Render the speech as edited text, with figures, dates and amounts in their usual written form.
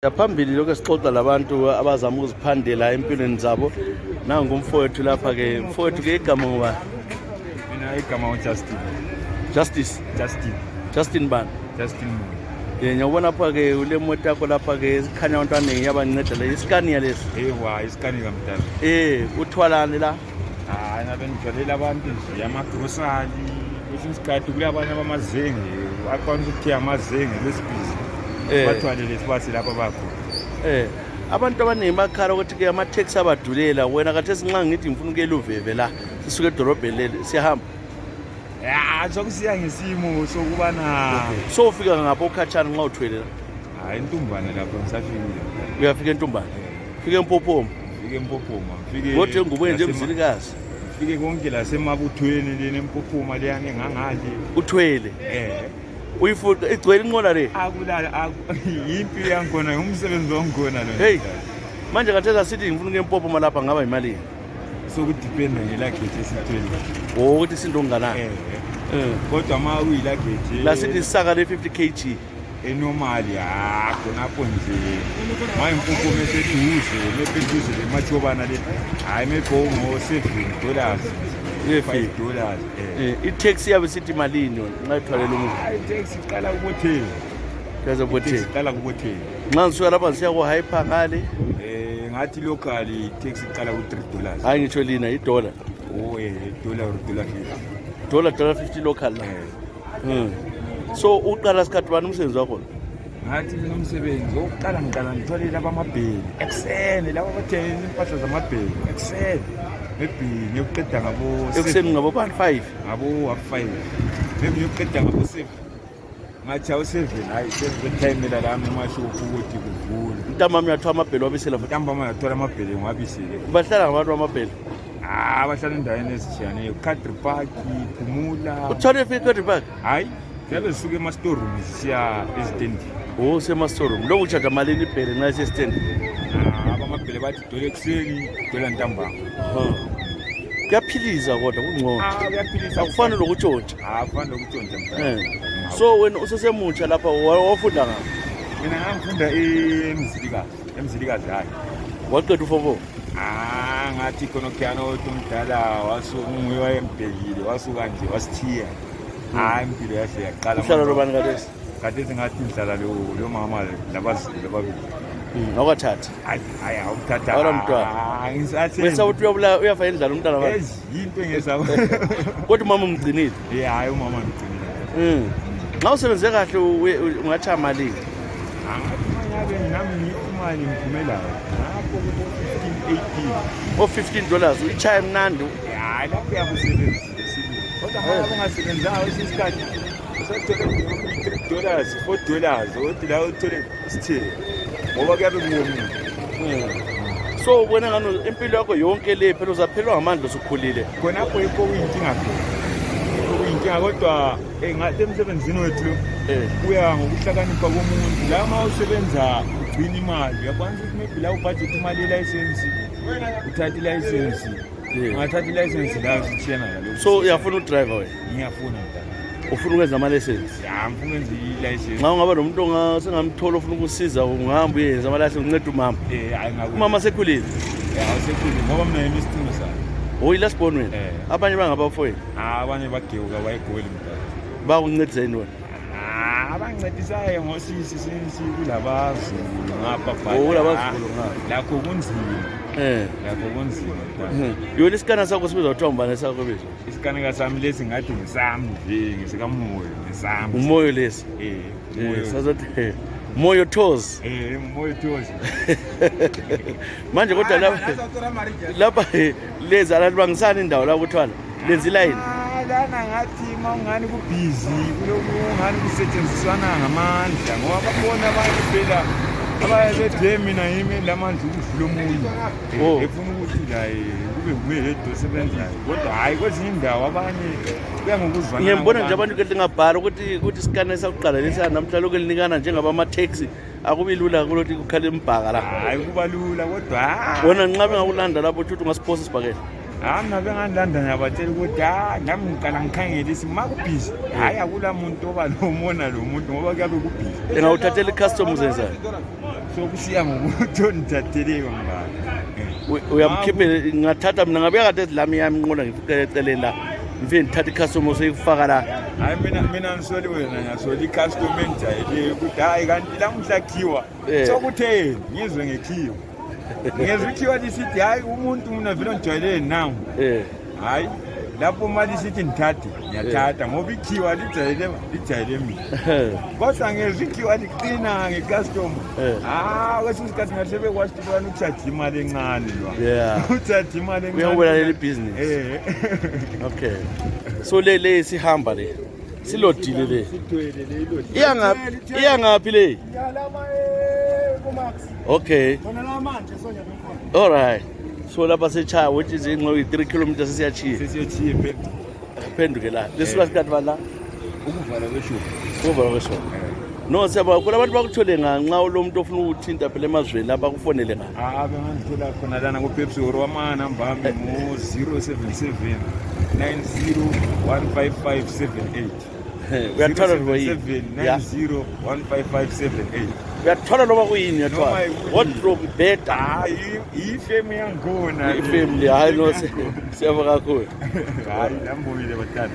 Phambili lokho sixoxa labantu abazama ukuziphandela empilweni zabo. Nangu umfowethu lapha ke, mfowethu ke igama ngoba Mina igama uJustin. Justice, Justin. Justin bani? Justin Moyo. Eh ngiyabona lapha ke ule moto yakho lapha ke isikhanya abantu abaningi iyabanceda le iScania lesi. Ewa iScania mdala. Eh uthwalani la? Hayi ngabe ngithwalela abantu nje amagrosari kwesinye isikhathi kulabanye abamazenge akwanisa ukuthiya amazenge besibhizi bathwalele sibase lapho abakhona. Abantu abaningi bakhala ukuthi ke ama-taxi abadulela wena khathesi nxa ngithi ngifuna ukuya eLuveve la sisuke edorobheni leli siyahamba. Ya sokusiya ngesimo sokubana So ufika ngapho ukhatshana nxa uthwele la. Hayi intumbane lapho ngisafikile. Uyafika entumbane. Fika empophoma. Fike empophoma fike Kodwa engubeni nje emzilikazi. Fike konke lasemabuthweni lena empophoma leyana engangale. Uthwele. Uyifuqa igcwele inqola le. Akulala yimpi yangikhona ngumsebenzi wangikhona lo. Hey. Manje khathesi asithi ngifuna ukuya empophoma lapha ngaba yimalini? Sokudependa ngeluggage esithwele. Oh ukuthi isinto okunganani. Kodwa ma uyiluggage La sithi isaka le 50 kg. Enormal ya khonapho nje mayimpumpuma eseduze mepeduze le machobana le hayi mebhongo $7, $5. I-taxi yabe sithi malini yona nxa ithwalela umuntu? Hayi i-taxi iqala kubo-10. Yaze kubo-10. Iqala kubo-10. Nxa ngisuka lapha ngisiya ko-Hyper ngale. Ngathi local i-taxi iqala ku-$3. Hayi ngitsho lina idola. Oh dollar or dollar 50. Dollar dollar 50 local la. So uqala sikhathi bani umsebenzi wakho? Ngathi mina umsebenzi wokuqala ngiqala ngithwalele abamabheli ekuseni laba abathenga impahla zamabheli ekuseni maybe ngiyoqeda ngabo ekuseni ngabo bani 5 ngabo 5 maybe ngiyoqeda ngabo 7 ngathi awu 7 hayi sengithayimela lami emashophu ukuthi kuvule. Ntambama uyathola amabheli wabisela futhi? Ntambama uyathola amabheli ngiwabisele. Bahlala ngabantu bamabheli? Ah bahlala endaweni ezitshiyeneyo, Country Park, Phumula. Uthole efika Country Park? Hayi ziyabe zisuka ema-storeroom zisiya ezitendini. Oh sema-storeroom. Lokhu utshaja malini ibhele nxa isesitendini? Abamabhele bathi dola ekuseni, dola ntambama. Kuyaphilisa kodwa kungcono. Kuyaphilisa. Akufani lokutshontsha. Akufani lokutshontsha mntana. So wena usesemutsha lapha wafunda ngaphi? Mina ngangifunda eMzilikazi, eMzilikazi hayi. Waqeda u-form 4? Ngathi khona othi umdala wasuka unguye wayembhekile wasuka nje wasithiya. Hayi impilo yahle yaqala. Uhlala lobani khathesi? Khathesi ngathi ngihlala lo mama labazukulu ababili. Awukathathi? Hayi hayi awuthatha. Awula mntwana. Ngisathi. Wesaba ukuthi uyabulala uyafa indlala umntwana wakho. Yinto engesaba. Kodwa umama umgcinile. Hayi umama ngigcinile. Nxa usebenze kahle ungatshaya malini? Angathi mangabe nami ngithi imali ngiphumelayo. Lapho kubo 15 18. O $15 uyichaya mnandi. Hayi lapho uyakusebenzile sibili. Kodwa ngabe ungasebenzanga kwesinye isikhathi usathole $3, $4 othi la uthole isithelo ngoba kuyabe kuwomile. So ubona ngani impilo yakho yonke le phela uzaphelelwa ngamandla usukhulile. Khonapho yikho kuyinkinga khona. Yikho kuyinkinga kodwa ngathi emsebenzini wethu lo kuya ngokuhlakanipha komuntu. La ma usebenza ugcina imali uyakwanisa ukuthi maybe la ubudget imali yelayisensi uthathe ilayisensi. Ungathatha ilayisensi la usitshiyana nalokho. So uyafuna udriver wena? Ngiyafuna mntana. Ufuna ukwenza ama-license? Ya ngifuna ukwenza ilayisensi. Nxa ungaba nomuntu sengamthola ofuna ukusiza ungahamba uyenza ama-license unceda umama. Hayi ngakho. Umama sekhulile? Ya usekhulile ngoba mina yimi isicino sakhe. Oh i-last born wena? Abanye bangabafowenu? Abanye bagewuka bayegoli mntana. Bakuncedisa yini wena? Abancedisayo ngosisi sinsi kulabazulu ngapha. Oh kulabazulu ngapha. Lakho kunzima. Lakho kunzima mntana. Yona isikana sakho sibizwa kuthiwa ngubani esakho bizwa? Isikanika sami lesi ngathi ngesami nje ngesikamoyo ngesami. Umoyo lesi? Moyo. Sazothi Moyo Tours. Moyo Tours. Manje kodwa lapha lezi alalibangisani indawo la kuthwala. Lenza ilayini. Lana ngathi mawungani kubhizi kuloku ngani kusetshenziswana ngamandla ngoba babona abantu phela abaye bethe mina yimi lamandla ukudlula omunye. Efuna ukuthi laye kube nguye yedwa osebenzayo kodwa hayi kwezinye indawo abanye kuya ngokuzwana. Ngiyambona nje abantu ke lingabhala ukuthi isikane sakuqala lesi namhla lokhu linikana njengaba ama-taxi akubi lula kulokuthi kukhale imbhaka la. Hayi kuba lula kodwa wena nxa bengakulanda lapho uthi ungasiphosa isibhakela. Hayi mina bengandilanda ngiyabatshela ukuthi hayi nami ngiqala ngikhangele isimo ma kubhizi hayi akula muntu oba lomona lo muntu ngoba kuyabe kubhizi. Engawuthathela i-customer uzenzani? So kusiya ngokuthi ondithatheleyo ngibani. Uyamkhiphela ngingathatha mina ngabe kade lami yami inqola ngificele eceleni la ngifike ngithathe icustomer seyikufaka la. Hayi mina ngisoli wena, ngiyasola icustomer engijayeleyo ukuthi hayi kanti lamuhla khiwa. Sokutheni ngizwe ngekhiwa. Ngezwe ikhiwa lisithi hayi umuntu mina vele ngijwayele nawu. Hayi lapho uma lisithi ngithathe ngiyathatha ngoba ikhiwa lijayele mina. Kodwa ngezwe ikhiwa liqina ngecustomer. Ah, kwesinye isikhathi ngahle bekwazi ukuthi bani uchaje imali encane lwa. Uchaje imali encane. Uyawubulalela ibhizinisi. Okay. So le sihamba le. Silodile le. Sithwele le ilodile. Iya ngaphi? Iya ngaphi le? Yalama kuMax. Okay. Khona la manje sonya bekhona. All right. So lapha sechaya which is ingxo 3 kilometers sesiyachiya. Sesiyochiye phela. Phenduke la. Lesuka sikhathi bala Ukuvala kweshumi. kuvala kwesona. No siyabonga kakhulu abantu bakuthole nga nxa ulo muntu ofuna ukuthinta phela emazweni lapha akufonele nga. Ah, bengangithola khona lana ku-Pepsi or amanamba ami ngo-077 90 15578. Uyathola loba yini? 077 Yeah. 90 15578. Uyathola loba kuyini uyathola. Noma yikuyini. Wardrobe beda. Ah, ifemu yangikhona. Ifamily hayi no siyabonga kakhulu. Hayi, lambongile bathanda.